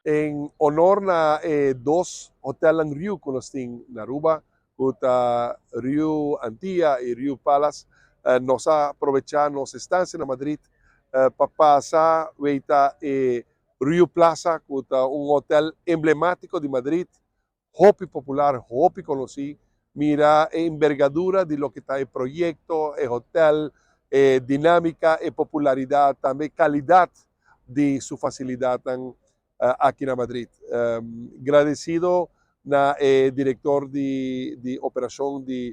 En honor na dos hotelnan Riu ku nos tin na Aruba, ku ta Riu Antia i Riu Palace, nos a aprovechá nos estansia na Madrid pa pasa weita e Riu Plaza, ku ta un hotel emblemátiko di Madrid, hopi popular, hopi konosí. Mira e envergadura di loke ta e proyekto, e hotel, e dinámika, e popularidat, tambe kalidat di su fasilidatnan aki na Madrid. Gradesido na e direktor di operashon di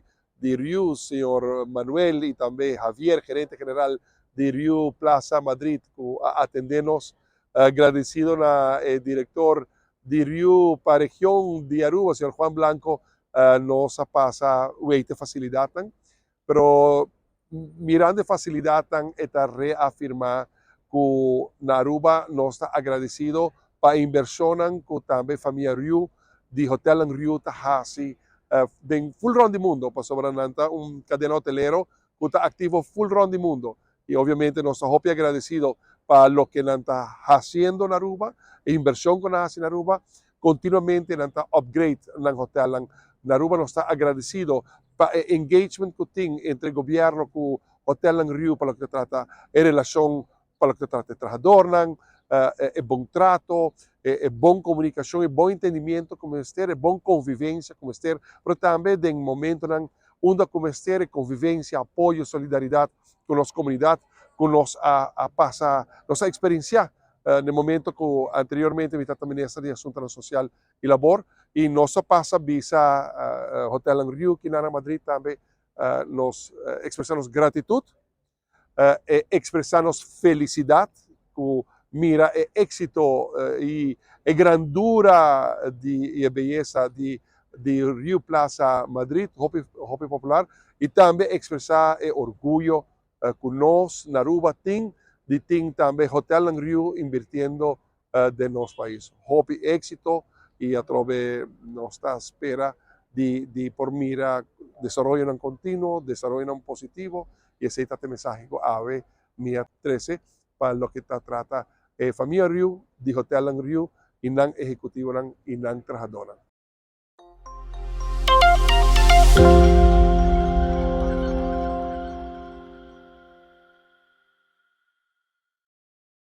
Riu, señor Manuel, i tambe Javier, gerente general di Riu Plaza Madrid, ku a atendé nos. Gradesido na e direktor di Riu pa region di Aruba, señor Juan Blanco, nos a pasa weita fasilidatnan. Pero mirando e fasilidatnan e ta reafirmá ku na Aruba nos ta agradesido pa e invershonnan ku tambe famia Riu di hotelnan Riu ta hasi den ful rònt di mundo, pasobra nan ta un kadena hotelero ku ta aktivo ful rònt di mundo. I obviamente nos ta hopi agradesido pa loke nan ta hasiendo na Aruba, e invershon ku nan a hasi na Aruba. Kontinuamente nan ta upgrade nan hotelnan na Aruba. Nos ta agradesido pa e engagement ku tin entre gobièrnu ku hotelnan Riu pa loke ta trata e relashon pa loke ta trata e trahadornan, e bon trato, e bon komunikashon, e bon entendimiento ku mester, e bon konvivensia ku mester, pero tambe den momentonan unda ku mester e konvivensia, apoyo, solidaridat ku nos komunidat ku nos a pasa, nos a eksperensiá na e momento ku anteriormente mi tabata minister di Asuntonan Sosial i Labor i nos a pasa bisa Hotelnan Riu ki nan na Madrid tambe nos ekspresá nos gratitut, e ekspresá nos felisidat ku mira e éksito i e grandura di i e beyesa di di Riu Plaza Madrid, hopi hopi popular, i tambe ekspresá e orguyo ku nos na Aruba tin di tin tambe hotelnan Riu invirtiendo den nos pais. Hopi éksito i atrobe nos ta spera di di por mira desaroyonan kontinuo, desaroyonan positivo i esei ta e mensahe ku awe mi a trese pa loke ta trata e famia Riu, di hotelnan Riu i nan ehekutivonan i nan trahadónan.